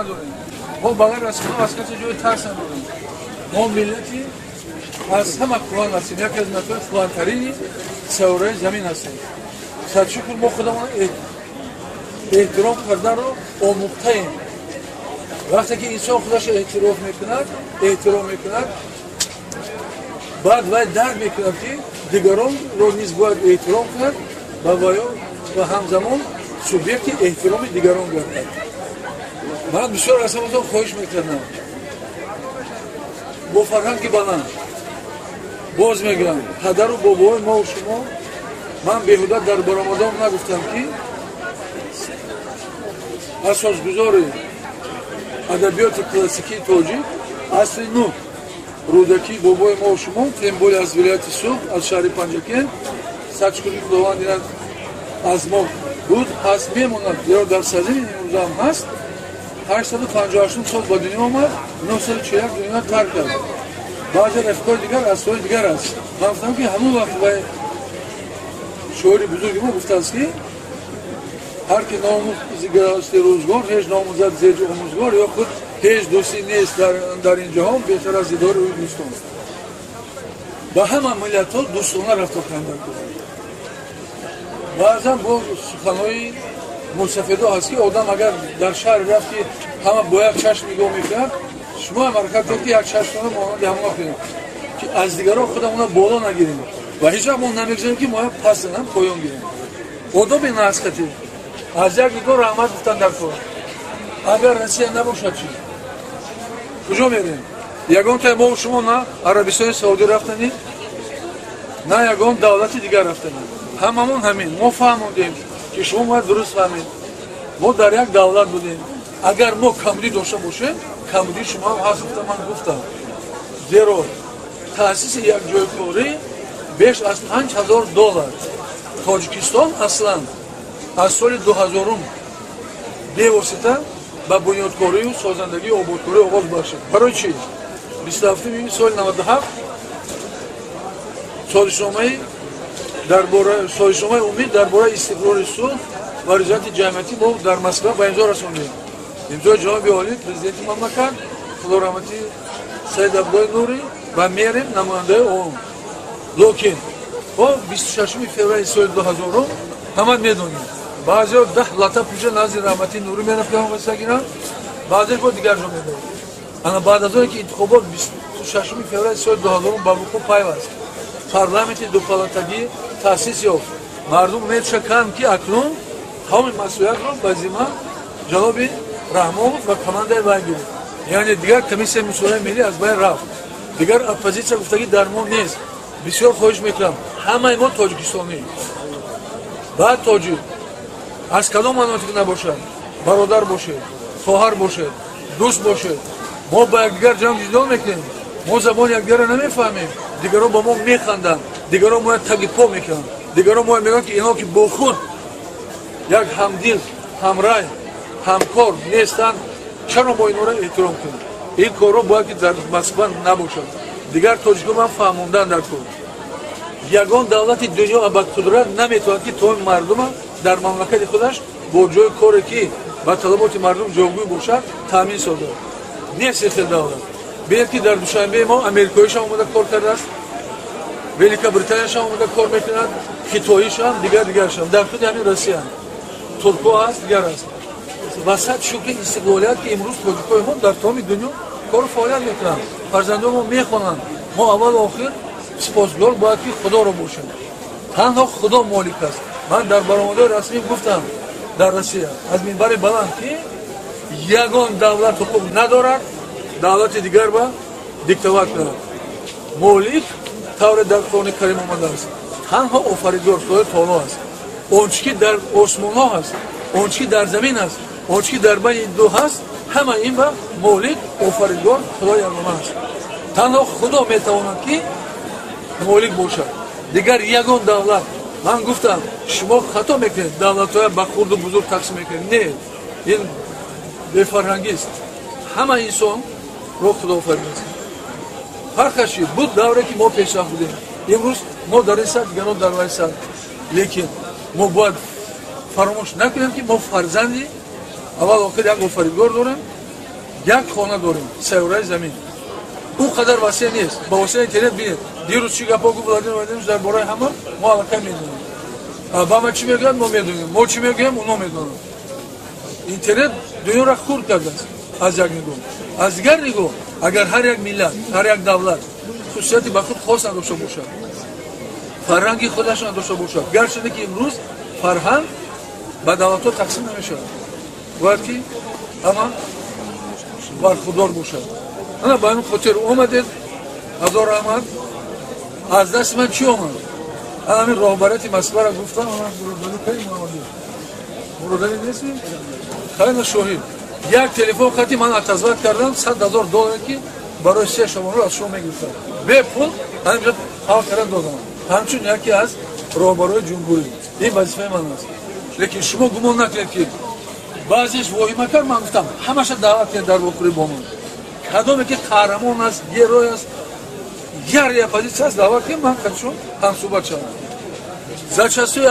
надорем. Мо ба ғайр аз Худо аз касе ҷои тарс надорем. Мо миллати аз ҳама куҳан ҳастем, яке аз миллатҳои куҳантарини сайёраи замин ҳастем. Сад шукр, мо худамон эҳтиром карданро омӯхтаем. Вақте ки инсон худашро эътироф мекунад, эҳтиром мекунад, баъд вай дарк мекунад, ки дигаронро низ бояд эҳтиром кунад ва ҳамзамон субъекти эҳтироми дигарон гардад. Ман бисёр аз ҳаматон хоҳиш мекардам, бо фарҳанги баланд, боз мегӯям, падару бобои мову шумо, ман беҳуда дар баромадом нагуфтам, ки асосгузори адабиёти классикии тоҷик асри нӯҳ Рӯдакӣ, бобои мову шумо, тем более аз вилояти Суғд, аз шаҳри Панҷакент, сад шукри Худованд, инак аз мо буд, ҳаст, мемонад, зеро дар сарзамини имрӯзаам ҳаст. 858 сол ба дунё омад, 941 дунё тарк кард. Баъзе рафиқои дигар аз сои дигар аст. Ман гуфтам, ки ҳамон вақт вай, шоири бузурги мо, гуфтааст, ки ҳар ки наомӯхт зи рӯзгор, ҳеҷ наомӯзад зи ҳеҷ омӯзгор, ё худ ҳеҷ дӯстӣ нест дар ин ҷаҳон беҳтар аз дидори ӯ дӯстон. Ба ҳама миллатҳо дӯстона рафтор кунанд. Баъзан бо суханҳои мусафедо ҳаст, ки одам агар дар шаҳр рафт, ки ҳама бо як чашм нигоҳ мекунад, шумо ҳам ҳаракат кунед, ки як чашмона монанди ҳамона кунед, ки аз дигарон худамона боло нагирем ва ҳеҷ вақт мо намегузорем, ки мо пас занам, поён гирем. Одоби насхати аз як нигоҳ раҳмат гуфтан дар кор. Агар Россия набошад, чӣ, куҷо мерем? Ягон тай мо шумо на Арабистони Саудӣ рафтанӣ, на ягон давлати дигар рафтанӣ. Ҳамамон ҳамин мо фаҳмондем, ки шумо бояд дуруст фаҳмед. Мо дар як давлат будем. Агар мо камбудӣ дошта бошем, камбудии шумо ҳам ҳаст, гуфта ман гуфтам, зеро таъсиси як ҷойкорӣ беш аз 5000 доллар. Тоҷикистон аслан аз соли 2000-ум бевосита ба бунёдкорию созандагию ободкорӣ оғоз бахшид. Барои чӣ? 27-уми июни соли 97 созишномаи дар бораи созишномаи умумӣ дар бораи истиқрори сулҳ ва ризояти ҷамъиятӣ мо дар Москва ба имзо расондем. Имзои ҷаноби олӣ, президенти мамлакат, худораҳматӣ Саид Абдуллои Нурӣ ва мерем намояндаи ООН. Лекин то 26-уми феврали соли 2000-ум, ҳама медонем, баъзеҳо 10 лата пуша назди раҳматии Нурӣ мерафтан васа гиранд, баъзеш бо дигар ҷо медоранд. Ана баъд аз оне ки интихобот 26-уми феврали соли 2000-ум ба вуқӯъ пайваст, парламенти дупалатагӣ таъсис ёфт, мардум умедша канд, ки акнун тамоми масъулиятро ба зимма ҷаноби Раҳмонов ва командаи вай гирифт. Яъне дигар комиссияи мусолиҳаи миллӣ аз байн рафт, дигар оппозитсия гуфтагӣ дар мо нест. Бисёр хоҳиш мекунам, ҳамаи мо тоҷикистонӣ, баъд тоҷик аз кадом манотиқ набошад, бародар бошед, хоҳар бошед, дӯст бошед, мо ба якдигар ҷанг ҷидол мекунем, мо забони якдигарро намефаҳмем, дигарон ба мо механданд, дигарон моя таги по мекунанд, дигарон моя мегӯянд, ки ино ки бо худ як ҳамдил, ҳамрай, ҳамкор нестанд, чаро мо инҳоро эҳтиром кунем? Ин корро бояд ки дар Москва набошад. Дигар тоҷикон ман фаҳмондан дар кор, ягон давлати дунё абадқудрат наметавонад, ки тамоми мардума дар мамлакати худаш бо ҷои коре, ки ба талаботи мардум ҷавобгӯй бошад, таъмин созад. Нест хел давлат. Бинед, ки дар Душанбеи мо америкоишам омода кор кардааст, Великобританияшам омода кор мекунад, хитоишам, дигар дигаршам, дар худи ҳамин Россия турко ҳаст, дигар аст. Ва сад шукри истиқлолият, ки имрӯз тоҷикои мо дар тамоми дунё кору фаъолият мекунанд, фарзандои мо мехонанд. Мо аввалу охир сипосгузор бояд ки Худоро бошем. Танҳо Худо молик аст. Ман дар баромадҳои расмӣ гуфтам дар Россия аз минбари баланд, ки ягон давлат ҳуқуқ надорад давлати дигар ба диктовать кунад. Молик, тавре дар Қуръони Карим омадааст, танҳо Офаридгор Худои Таоло аст. Он чи ки дар осмонҳо ҳаст, он чи ки дар замин аст, он чи ки дар байни ду ҳаст, ҳама ин ба молик Офаридгор Худои ягона аст. Танҳо Худо метавонад, ки молик бошад, дигар ягон давлат. Ман гуфтам, шумо хато мекунед, давлатҳоя ба хурду бузург тақсим мекунед. Не, ин бефарҳангист. Ҳама инсонро Худо офаридааст. Фарқаш чи буд? Давре ки мо пешрафт будем, имрӯз мо дар ин сатҳ, дигарон дар вай сатҳ, лекин мо бояд фаромӯш накунем, ки мо фарзанди аввал охир як Офаридгор дорем. Як хона дорем, сайёраи замин. Он қадар васеъ нест. Ба воситаи интернет бинед. Дирӯз чӣ гапҳо гуфт Владимир Владимирович дар бораи ҳама, мо аллакай медонем. Ба ма чӣ мегӯянд, мо медонем. Мо чӣ мегӯем, оно медонанд. Интернет дунёро хурд кардааст аз як нигоҳ. Аз дигар нигоҳ, агар ҳар як миллат, ҳар як давлат хусусияти ба худ хос надошта бошад, фарҳанги худаш надошта бошад, гарчанде ки имрӯз фарҳанг ба давлатҳо тақсим намешавад, бояд ки ҳама бархурдор бошад. Ана ба ҳамин хотир омадед, ҳазор раҳмат. Аз дасти ман чӣ омад? Ана ҳамин роҳбарияти Москваро гуфтам, Муродалӣ нестӣ? Хайна шоҳид. Як телефон хати ман отозвать кардам, $100,000 ки барои се шабонрӯз аз шумо мегирифтам. Бепул ҳаминҷо ҳал карда додам. Ҳамчун яке аз роҳбарои ҷумҳурӣ. Ин вазифаи ман аст. Лекин шумо гумон накунед ки баъзеш воҳима кард, ман гуфтам ҳамаша даъват кунед дар вохӯрӣ бо ман. Кадоме ки қаҳрамон аст, герой аст, яри оппозитсия аст, даъват кунед, ман қадшон ҳамсӯҳбат шавам. Зачастую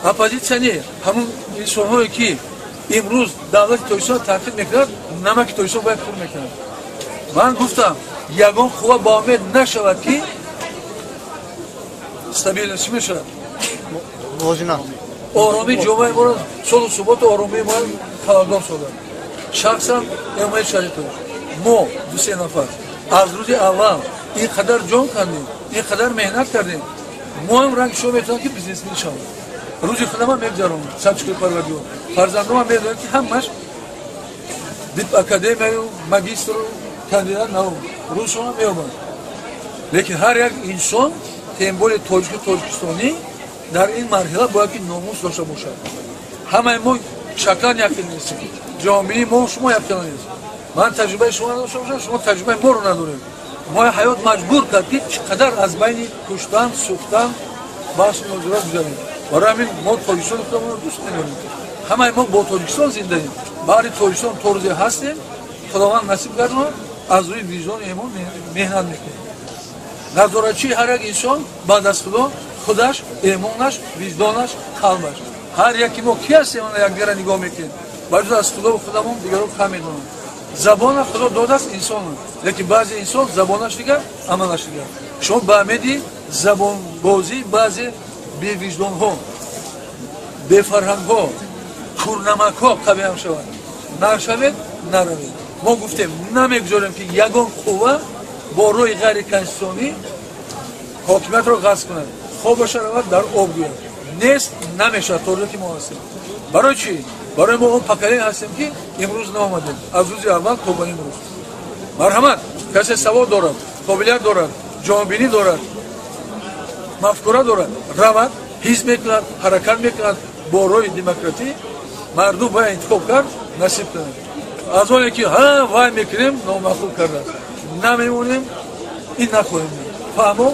оппозитсия не, ҳамун инсонҳое ки имрӯз давлати Тоҷикистон танқид мекунад, намаки Тоҷикистон бояд пур мекунад. Ман гуфтам, ягон қувва ба умед нашавад ки стабильность чӣ мешавад? Оромии ҷомеаи моро, сулҳу суботу оромии моро халалдор созад. Шахсан Эмомалӣ Шарипович, мо ду-се нафар аз рӯзи аввал ин қадар ҷон кардем, ин қадар меҳнат кардем, мо ҳам ранги шумо метавонем ки бизнесмен шавем. Рӯзи худама мегузаронам, садшукри Парвардигор. Фарзандонам медонанд ки ҳамаш дип академияю магистру кандидат наук рӯзшона меёбанд. Лекин ҳар як инсон, темболи тоҷику тоҷикистонӣ, дар ин марҳила бояд ки номус дошта бошад. Ҳамаи мо шаклан якхел нестем, ҷомеаи мо шумо якхел нест. Ман таҷрибаи шумо надошта бошам, шумо таҷрибаи моро надоред. Мо ҳаёт маҷбур кард ки чӣ қадар аз байни куштан, сӯхтан, баҳсу мунозира гузарем. Барои ҳамин мо Тоҷикистони худамонро дӯст медорем. Ҳамаи мо бо Тоҷикистон зиндаем. Баъди Тоҷикистон то рӯзе ҳастем, Худованд насиб гардонад, аз рӯи виҷдони эмон меҳнат мекунем. Назоратчии ҳар як инсон баъд аз Худо худаш, эмонаш, виҷдонаш, қалбаш. Ҳар яки мо ки ҳастем, якдигара нигоҳ мекунем. Ба ҷуз аз Худо худамон дигарро кам медонанд. Забона Худо додааст инсонро, лекин баъзе инсон забонаш дигар, амалаш дигар. Шумо ба умеди забонбозӣ баъзе бевиҷдонҳо, бефарҳангҳо, курнамакҳо қабиҳам шаванд. Нашавед, наравед. Мо гуфтем, намегузорем ки ягон қувва бо роҳи ғайриконститутсионӣ ҳокимиятро ғасб кунад. Хобаша равад, дар об гӯяд. Нест, намешавад то рӯзе ки мо ҳастем. Барои чӣ? Барои мо он поколение ҳастем ки имрӯз наомадем, аз рӯзи аввал то ба имрӯз. Марҳамат, касе савод дорад, қобилият дорад, ҷонбинӣ дорад, мафкура дорад, равад, ҳизб мекунад, ҳаракат мекунад бо роҳи демократӣ, мардум бояд интихоб кард, насиб кунад. Аз оне ки ҳа вай мекунем, номаъқул кардааст, намемонем, ин нахоҳем. Фаҳмо,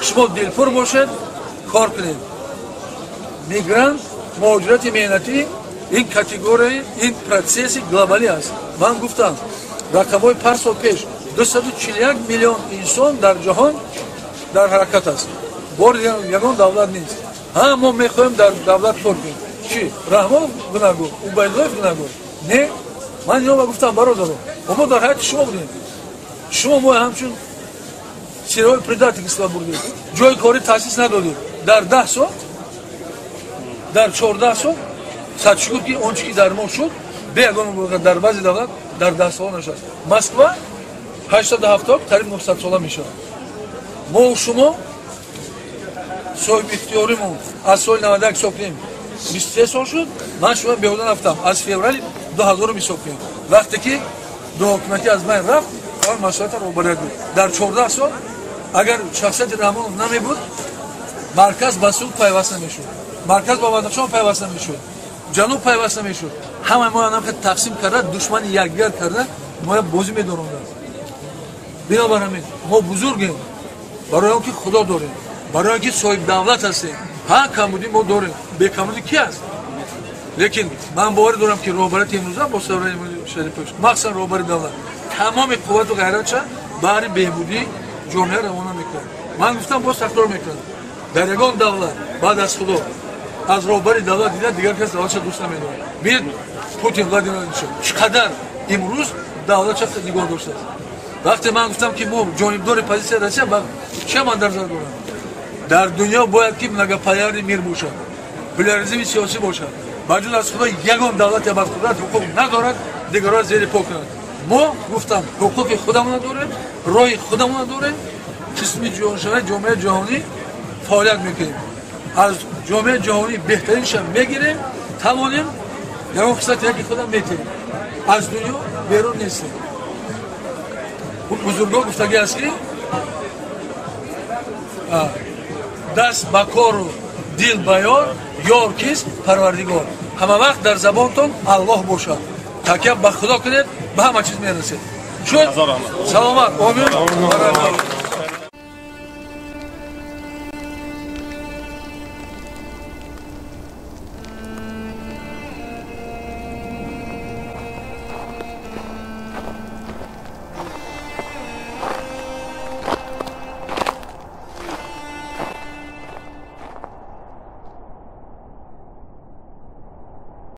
шумо дилпур бошед, кор кунед. Мигрант, муҳоҷирати меҳнатӣ ин категорияи, ин процесси глобалӣ аст. Ман гуфтам, рақамҳои 5 сол пеш 241 миллион инсон дар ҷаҳон дар ҳаракат аст. Бори ягон давлат нест. Ҳа, мо мехоҳем дар давлат кор кунем. Чӣ? Раҳмонов гунаҳгор, Убайдуллоев гунаҳгор? Не, ман инро гуфтам, бародаро, мо дар ҳаяти шумо будем. Шумо мо ҳамчун сирои предательство бурдед. Ҷои корӣ таъсис надодед. Дар 10 сол, дар 14 сол, сад шукр ки он чӣ ки дар мо шуд, бе ягон муболиға дар баъзе давлат дар 10 сола нашуд. Москва 870 қариб 900 сола мешавад. Мо шумо соҳиби ихтиёримон аз соли 91 ҳисоб кунем, 23 сол шуд. Ман шумо беҳуда нафтам, аз феврали 2000 ҳисоб кунем, вақте ки дуҳокиматӣ аз байн рафт, масъулията роҳбарият буд. Дар 14 сол агар шахсияти Раҳмонов намебуд, марказ ба суд пайваст намешуд, марказ ба Бадахшон пайваст намешуд, ҷануб пайваст намешуд. Ҳамаи мо анам тақсим карда, душмани якдигар карда, моя бозӣ медоронданд. Бинобар ҳамин мо бузургем, барои он ки Худо дорем, барои он ки соҳибдавлат ҳастем. Ҳа, камбудӣ мо дорем, бекамбудӣ ки аст? Лекин ман боварӣ дорам ки роҳбарияти имрӯза бо сарвари Шарипович, махсусан роҳбари давлат, тамоми қуввату ғайратша баҳри беҳбудии ҷомеа равона мекунад. Ман гуфтам, боз такрор мекунам, дар ягон давлат баъд аз Худо, аз роҳбари давлат дида дигар кас давлатша дӯст намедорад. Бинед Путин Владимир Владимирович чӣ қадар Имрӯз давлат чақадр нигоҳ доштааст. Вақте ман гуфтам, ки мо ҷонибдори позитсияи Россия, чӣ ман дар назар дорам? Дар дунё бояд ки многополярный мир бошад, поляризми сиёсӣ бошад. Ба ҷуз аз Худо ягон давлати абарқудрат ҳуқуқ надорад дигарро зери по кунад. Мо гуфтам, ҳуқуқи худамона дорем, роҳи худамона дорем, қисми ҷоншаваи ҷомеаи ҷаҳонӣ фаъолият мекунем. Аз ҷомеаи ҷаҳонӣ беҳтаринша мегирем, тавонем ягон қисмати яки худам метиҳем. Аз дунё берун нестем. Бузургон гуфтагӣ аст, ки даст ба кору дил ба ёр, ёр кист? Парвардигор. Ҳама вақт дар забонтон Аллоҳ бошад. Такя ба Худо кунед, ба ҳама чиз мерасед. Шуд, саломат, омин.